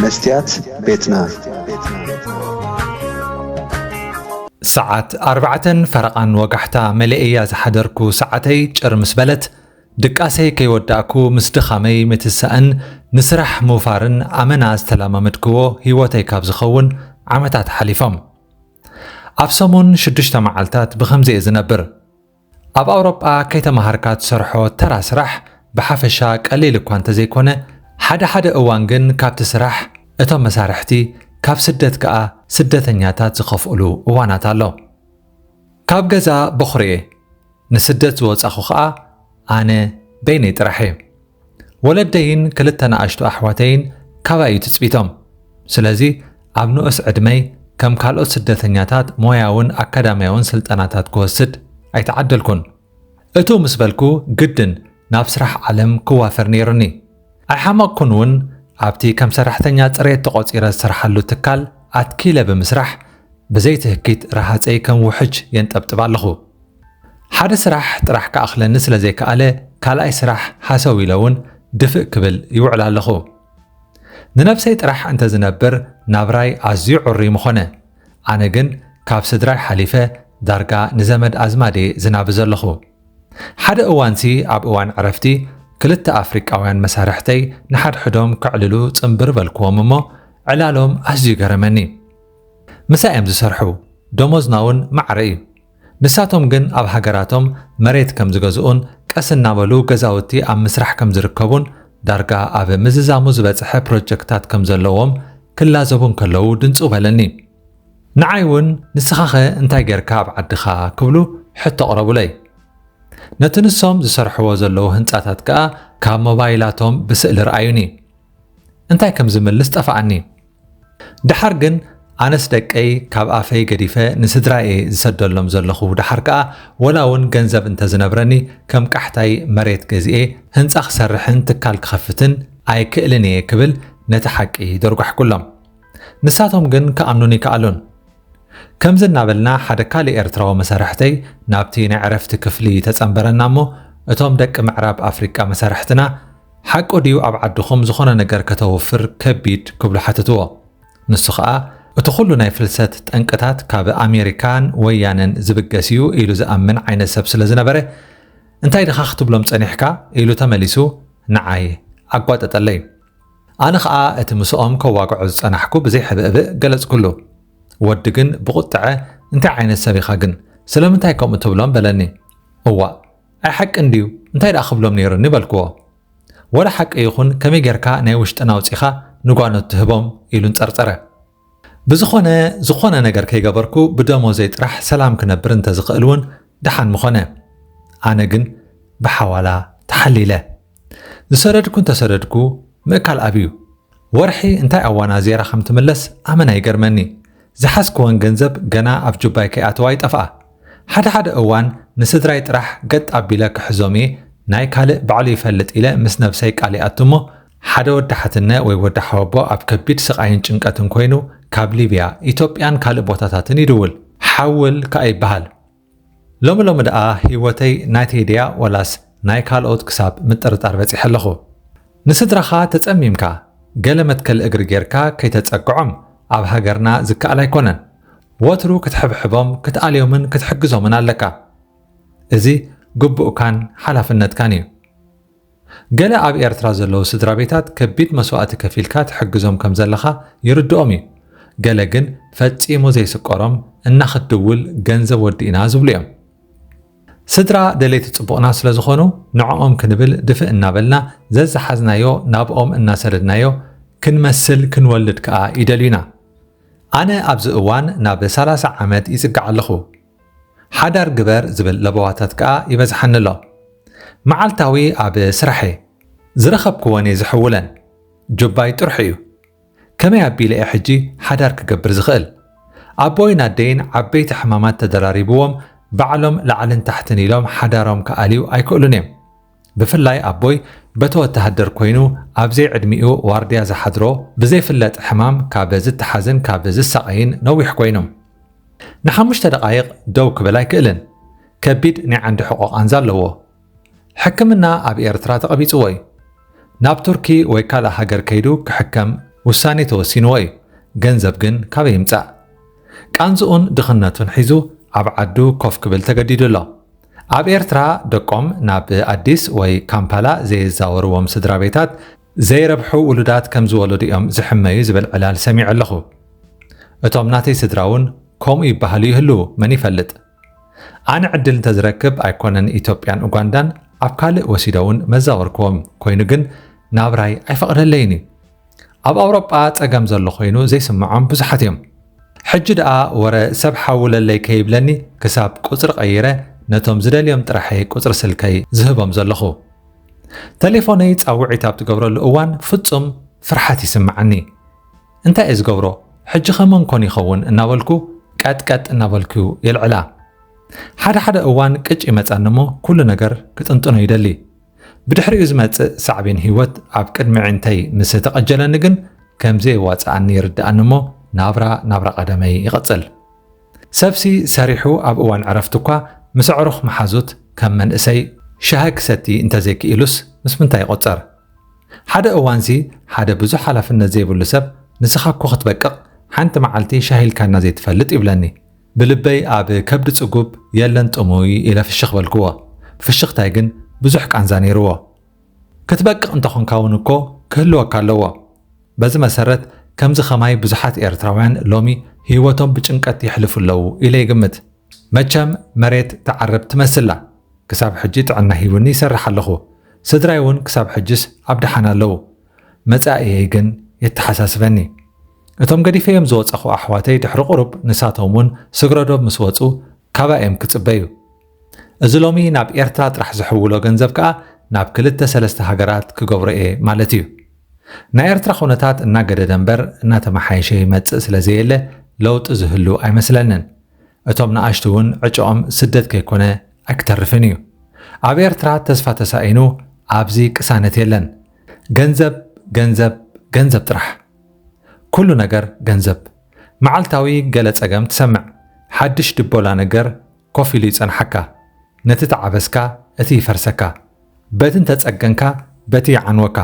መስትያት ቤትና። ሰዓት ኣርባዕተን ፈረቓን ወጋሕታ መሊኤያ ዝሓደርኩ ሰዓተይ ጭር ምስ በለት፣ ድቃሰይ ከይወዳእኩ ምስ ድኻመይ ምትሳእን ንስራሕ ምውፋርን ኣመና ዝተለማመድክዎ ህይወተይ ካብ ዝኸውን ዓመታት ሓሊፎም። ኣብ ሰሙን ሽዱሽተ መዓልታት ብኸምዚ እየ ዝነብር። ኣብ ኣውሮጳ ከይተማሃርካ ትሰርሖ ተራ ስራሕ ብሓፈሻ ቀሊል እኳ እንተዘይኮነ፣ ሓደ ሓደ እዋን ግን ካብቲ ስራሕ እቶም መሳርሕቲ፣ ካብ ስደት ከኣ ስደተኛታት ዝኸፍእሉ እዋናት ኣሎ። ካብ ገዛ በኹሪ እየ። ንስደት ዝወጻኹ ከኣ ኣነ በይነይ ጥራሕ እየ። ወለደይን ክልተ ንኣሽቱ ኣሕዋተይን ካባይ እዩ ትጽቢቶም። ስለዚ ኣብ ንኡስ ዕድመይ ከም ካልኦት ስደተኛታት ሞያውን ኣካዳምያውን ስልጠናታት ክወስድ ኣይተዓደልኩን። እቱ ምስ በልኩ ግድን ናብ ስራሕ ዓለም ክዋፈር ነይሩኒ። ኣይሓመቕኩን እውን፣ ኣብቲ ከም ሰራሕተኛ ጽሬት ተቖጺረ ዝሰርሓሉ ትካል ኣትኪለ ብምስራሕ ብዘይትህኪት ረሃጸይ ከም ውሕጅ የንጠብጥብ ኣለኹ። ሓደ ስራሕ ጥራሕ ክኣኽለኒ ስለ ዘይከኣለ ካልኣይ ስራሕ ሃሰው ኢለ እውን ድፍእ ክብል ይውዕል ኣለኹ። ንነብሰይ ጥራሕ እንተዝነብር ናብራይ ኣዝዩ ዕሩይ ምኾነ። ኣነ ግን ካብ ስድራይ ሓሊፈ ዳርጋ ንዘመድ ኣዝማድ እየ ዝናቢ ዘለኹ። ሓደ እዋንሲ ኣብ እዋን ዕረፍቲ ክልተ ኣፍሪቃውያን መሳርሕተይ ንሓድሕዶም ከዕልሉ ጽንብር በልክዎም እሞ ዕላሎም ኣዝዩ ገረመኒ። ምሳይ እዮም ዝሰርሑ፣ ደሞዝና እውን ማዕረ እዩ። ንሳቶም ግን ኣብ ሃገራቶም መሬት ከም ዝገዝኡን ቀስ እናበሉ ገዛውቲ ኣብ ምስራሕ ከም ዝርከቡን ዳርጋ ኣብ ምዝዛሙ ዝበጽሐ ፕሮጀክታት ከም ዘለዎም ክላዘቡ እንከለዉ ድንጽው በለኒ። ንዓይ እውን ንስኻኸ እንታይ ጌርካ ኣብ ዓድኻ ክብሉ ሕቶ ኣቕረቡለይ። ነቲ ንሶም ዝሰርሕዎ ዘለዉ ህንጻታት ከኣ ካብ ሞባይላቶም ብስእሊ ረኣዩኒ። እንታይ ከም ዝምልስ ጠፍኣኒ። ደሓር ግን ኣነስ ደቀይ ካብ ኣፈይ ገዲፈ ንስድራየ ዝሰደሎም ዘለኹ፣ ደሓር ከኣ ወላ እውን ገንዘብ እንተዝነብረኒ ከም ቃሕታይ መሬት ገዚኤ ህንጻ ክሰርሕን ትካል ክኸፍትን ኣይክእልን እየ ክብል ነቲ ሓቂ ደርጓሕኩሎም። ንሳቶም ግን ክኣምኑኒ ይከኣሉን። ከምዚ እናበልና ሓደ ካልእ ኤርትራዊ መሳርሕተይ ናብቲ ናይ ዕረፍቲ ክፍሊ ተጸንበረና እሞ፣ እቶም ደቂ ምዕራብ ኣፍሪቃ መሳርሕትና፣ ሓቁ ድዩ ኣብ ዓድኹም ዝኾነ ነገር ከተውፍር ከቢድ ክብሉ ሓተትዎ። ንሱ ኸኣ እቲ ኩሉ ናይ ፍልሰት ጠንቅታት ካብ ኣሜሪካን ወያነን ዝብገስ እዩ ኢሉ ዝኣምን ዓይነት ሰብ ስለ ዝነበረ፣ እንታይ ድኻ ክትብሎም ጸኒሕካ ኢሉ ተመሊሱ ንዓይ ኣጓጠጠለይ። ኣነ ኸኣ እቲ ምስኦም ከዋግዖ ዝጸናሕኩ ብዘይ ሕብእብእ ገለጽኩሉ። ወዲ ግን ብቑጥዐ እንታይ ዓይነት ሰብ ኢኻ ግን? ስለምንታይ ከምኡ ትብሎም? በለኒ። እዋእ፣ ኣይ ሓቂ እንድዩ፣ እንታይ ደኣ ክብሎም ነይሩኒ በልክዎ። ወላ ሓቂ ይኹን ከመይ ጌርካ ናይ ውሽጥና ኣውጺኻ ንጓኖት ትህቦም? ኢሉ እንጸርጸረ። ብዝኾነ፣ ዝኾነ ነገር ከይገበርኩ ብደሞዘይ ጥራሕ ሰላም ክነብር እንተዝኽእል እውን ደሓን ምኾነ። ኣነ ግን ብሓዋላ ተሓሊለ። ዝሰደድኩ እንተሰደድኩ ምእካል ኣብዩ። ወርሒ እንታይ ኣዋናዚራ ከም ትምለስ ኣመና ይገርመኒ። ዝሓዝክወን ገንዘብ ገና ኣብ ጁባይ ከይኣተዋ ይጠፍኣ። ሓደ ሓደ እዋን ንስድራይ ጥራሕ ገጥ ኣቢለ ክሕዞም እየ፣ ናይ ካልእ ባዕሉ ይፈልጥ ኢለ ምስ ነብሰይ ቃል ይኣቱ እሞ፣ ሓደ ወዲ ሓትነ ወይ ወዲ ሓወቦ ኣብ ከቢድ ስቓይን ጭንቀትን ኮይኑ ካብ ሊብያ፣ ኢትዮጵያን ካልእ ቦታታትን ይድውል። ሓውል ከኣ ይበሃል። ሎሚ ሎሚ ደኣ ህይወተይ ናተይ ድያ ወላስ ናይ ካልኦት ክሳብ ምጥርጣር በጺሐ ኣለኹ። ንስድራኻ ተጸሚምካ፣ ገለ መትከል እግሪ ጌርካ ከይተጸግዖም ኣብ ሃገርና ዝከኣል ኣይኮነን። ወትሩ ክትሕብሕቦም፣ ክትኣልዮምን ክትሕግዞምን ኣለካ። እዚ ግቡእካን ሓላፍነትካን እዩ። ገለ ኣብ ኤርትራ ዘለዉ ስድራ ቤታት ከቢድ መስዋእቲ ከፊልካ ትሕግዞም ከም ዘለኻ ይርድኦም እዩ። ገለ ግን ፈጺሙ ዘይስቆሮም እና ክትድውል ገንዘብ ወዲእና ዝብሉ እዮም። ስድራ ደለይቲ ጽቡቕና ስለ ዝኾኑ ንዕኦም ክንብል ድፍእ እናበልና ዘዝሓዝናዮ ናብኦም እናሰደድናዮ ክንመስል ክንወልድ ከኣ ይደልዩና። ኣነ ኣብዚ እዋን ናብ ሰላሳ ዓመት ይጽጋዕ ኣለኹ። ሓዳር ግበር ዝብል ለበዋታት ከኣ ይበዝሓኒ ኣሎ። መዓልታዊ ኣብ ስራሕ እየ። ዝረኸብክወን እየ ዝሕውለን። ጁባይ ጥርሑ እዩ። ከመይ ኣቢለ እየ ሕጂ ሓዳር ክገብር ዝኽእል? ኣቦይን ኣደይን ዓበይቲ ሕማማት ተደራሪብዎም ባዕሎም ላዕልን ታሕትን ኢሎም ሓዳሮም ክኣልዩ ኣይክእሉን እዮም። ብፍላይ ኣቦይ በቲ ወተሃደር ኮይኑ ኣብ ዘይዕድሚኡ ዋርድያ ዝሓድሮ ብዘይፍለጥ ሕማም ካብ ዝተሓዝን ካብ ዝሳቐይን ነዊሕ ኮይኑ። ንሓሙሽተ ደቓይቕ ደው ክብል ኣይክእልን። ከቢድ ናይ ዓንዲ ሕቖ ቃንዛ ኣለዎ። ሕክምና ኣብ ኤርትራ ተቐቢጽዎ እዩ። ናብ ቱርኪ ወይ ካልእ ሃገር ከይዱ ክሕከም ውሳኔ ተወሲንዎ እዩ። ገንዘብ ግን ካበይ ይምጻእ? ቃንዝኡን ድኽነቱን ሒዙ ኣብ ዓዱ ኮፍ ክብል ተገዲዱ ኣሎ። ኣብ ኤርትራ ደቆም ናብ ኣዲስ ወይ ካምፓላ ዘየዛወርዎም ስድራ ቤታት ዘይረብሑ ውሉዳት ከም ዝወለዱ እዮም ዝሕመዩ ዝብል ዕላል ሰሚዐ ኣለኹ። እቶም ናተይ ስድራ እውን ከምኡ ይበሃሉ ይህልዉ፣ መን ይፈልጥ? ኣነ ዕድል እንተዝረክብ ኣይኮነን ኢትዮጵያን ኡጋንዳን ኣብ ካልእ ወሲደ እውን መዛወርክዎም፣ ኮይኑ ግን ናብራይ ኣይፈቕደለይን እዩ። ኣብ ኣውሮጳ ጸገም ዘሎ ኮይኑ ዘይስምዖም ብዙሓት እዮም። ሕጂ ደኣ ወረ ሰብ ሓውለለይ ከይብለኒ ክሳብ ቁጽሪ ቀይረ ነቶም ዝደልዮም ጥራሐይ ቁጽሪ ስልከይ ዝህቦም ዘለኹ። ተሌፎነይ ጻውዒት ኣብ ትገብረሉ እዋን ፍጹም ፍርሓት ይስምዓኒ። እንታይ እየ ዝገብሮ? ሕጂ ኸመን ኮን ይኸውን እናበልኩ ቀጥቀጥ እናበልኩ የልዕላ። ሓደ ሓደ እዋን ቅጭ ይመጻኒ እሞ ኩሉ ነገር ክጥንጥኖ ይደሊ። ብድሕሪኡ ዝመጽእ ሳዕቤን ህይወት ኣብ ቅድሚ ዕንተይ ምስ ተቐጀለኒ ግን ከም ዘየዋጽኣኒ ይርድኣኒ እሞ ናብራ ናብራ ቀደመይ ይቕጽል። ሰብሲ ሰሪሑ ኣብ እዋን ዕረፍቲ እኳ ምስ ኣዕሩኽ መሓዙት ከም መንእሰይ ሻሂ ክሰቲ እንተዘይክኢሉስ ምስ ምንታይ ይቑጸር? ሓደ እዋንሲ ሓደ ብዙሕ ሓላፍነት ዘይብሉ ሰብ ንስኻ እኮ ክትበቅቕ ሓንቲ መዓልቲ ሻሂ ኢልካና ዘይትፈልጥ ይብለኒ። ብልበይ ኣብ ከብዲ ጽጉብ የለን ጥሙይ ኢለ ፍሽኽ በልክዎ። ፍሽኽታይ ግን ብዙሕ ቃንዛ ነይርዎ። ክትበቅቕ እንተኾንካ እውን እኮ ክህልወካ ኣለዎ። በዚ መሰረት ከምዚ ኸማይ ብዙሓት ኤርትራውያን ሎሚ ህይወቶም ብጭንቀት የሕልፉ ኣለዉ ኢለ ይግምት። መቸም መሬት ትዓርብ ትመስላ። ክሳብ ሕጂ ጥዕና ሂቡኒ ይሰርሕ ኣለኹ። ስድራይ እውን ክሳብ ሕጅስ ኣብ ደሓን ኣለዉ። መጻኢየይ ግን የተሓሳስበኒ። እቶም ገዲፈዮም ዝወጸኹ ኣሕዋተይ ድሕሪ ቁሩብ ንሳቶም እውን ስግረዶብ ምስ ወጹ ካባይ እዮም ክጽበዩ። እዚ ሎሚ ናብ ኤርትራ ጥራሕ ዝሕውሎ ገንዘብ ከኣ ናብ ክልተ ሰለስተ ሃገራት ክገብሮ እየ ማለት እዩ። ናይ ኤርትራ ኩነታት እናገደደ እምበር እናተመሓየሸ ይመጽእ ስለ ዘየለ ለውጢ ዝህሉ ኣይመስለንን። እቶም ንኣሽቱ እውን ዕጭኦም ስደት ከይኮነ ኣይክተርፍን እዩ። ኣብ ኤርትራ ተስፋ ተሳኢኑ ኣብዚ ቅሳነት የለን። ገንዘብ፣ ገንዘብ፣ ገንዘብ ጥራሕ። ኩሉ ነገር ገንዘብ። መዓልታዊ ገለ ጸገም ትሰምዕ። ሓድሽ ድቦላ ነገር ኮፍ ኢሉ ይጸንሓካ። ነቲ ተዓበስካ እቲ ይፈርሰካ። በቲ እንተጸገንካ በቲ ይዓንወካ።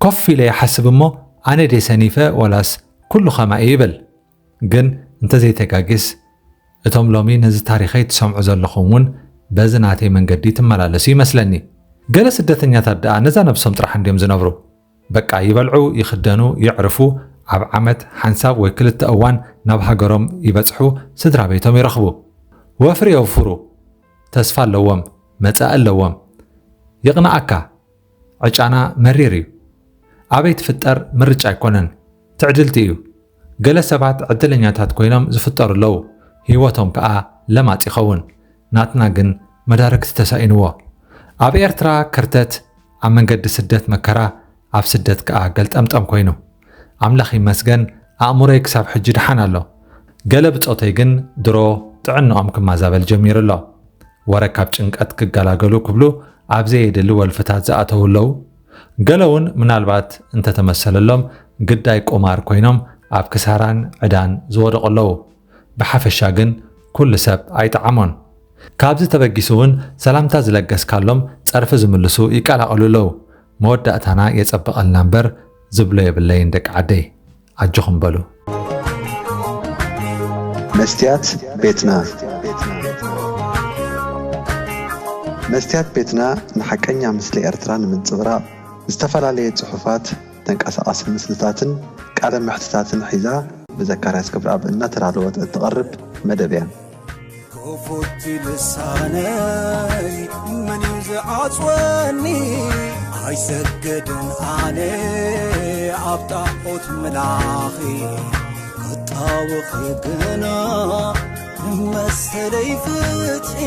ኮፍ ኢለ ይሓስብ እሞ ኣነ ድየ ሰኒፈ ወላስ ኩሉ ኸማይ ይብል? ግን እንተዘይተጋጊስ እቶም ሎሚ ነዚ ታሪኸይ ትሰምዑ ዘለኹም እውን በዚ ናተይ መንገዲ ትመላለሱ ይመስለኒ። ገለ ስደተኛታት ደኣ ነዛ ነብሶም ጥራሕ እንድዮም ዝነብሩ። በቃ ይበልዑ፣ ይኽደኑ፣ የዕርፉ፣ ኣብ ዓመት ሓንሳብ ወይ ክልተ እዋን ናብ ሃገሮም ይበጽሑ፣ ስድራ ቤቶም ይረኽቡ። ወፍሪ የውፍሩ፣ ተስፋ ኣለዎም፣ መጻኢ ኣለዎም። ይቕንኣካ፣ ዕጫና መሪር እዩ። ኣበይ ትፍጠር ምርጫ ኣይኮነን፣ ትዕድልቲ እዩ። ገለ ሰባት ዕድለኛታት ኮይኖም ዝፍጠሩ ኣለዉ፣ ህይወቶም ከኣ ለማጽ ይኸውን። ናትና ግን መዳርግቲ ተሳኢንዎ። ኣብ ኤርትራ ክርተት፣ ኣብ መንገዲ ስደት መከራ፣ ኣብ ስደት ከኣ ገልጠምጠም ኮይኑ። ኣምላኽ ይመስገን ኣእምሮይ ክሳብ ሕጂ ደሓን ኣሎ። ገለ ብጾተይ ግን ድሮ ጥዕንኦም ክመዛበል ጀሚሩ ኣሎ። ወረ ካብ ጭንቀት ክገላገሉ ክብሉ ኣብ ዘየድሊ ወልፍታት ዝኣተዉ ኣለዉ። ገለ እውን ምናልባት እንተተመሰለሎም ግዳይ ቁማር ኮይኖም ኣብ ክሳራን ዕዳን ዝወደቑ ኣለዉ። ብሓፈሻ ግን ኩሉ ሰብ ኣይጠዓሞን። ካብዚ ተበጊሱ እውን ሰላምታ ዝለገስካሎም ጸርፊ ዝምልሱ ይቀላቐሉ ኣለዉ። መወዳእታና የጸብቐልና እምበር ዝብሎ የብለይን ደቂ ዓደይ። ኣጆኹም በሉ። መስትያት ቤትና። መስትያት ቤትና ንሓቀኛ ምስሊ ኤርትራ ንምንጽብራቕ ዝተፈላለየ ጽሑፋት፣ ተንቀሳቓሲ ምስልታትን ቃለ መሕትታትን ሒዛ ብዘካርያስ ገብረኣብ እናተዳለወት እትቐርብ መደብ እያ። ክፉት ልሳነይ መን እዩ ዝዓጽወኒ? ኣይሰግድን ኣነ ኣብ ጣዖት ምላኺ፣ ክጣወኺ ግና መሰለይ ፍትሒ።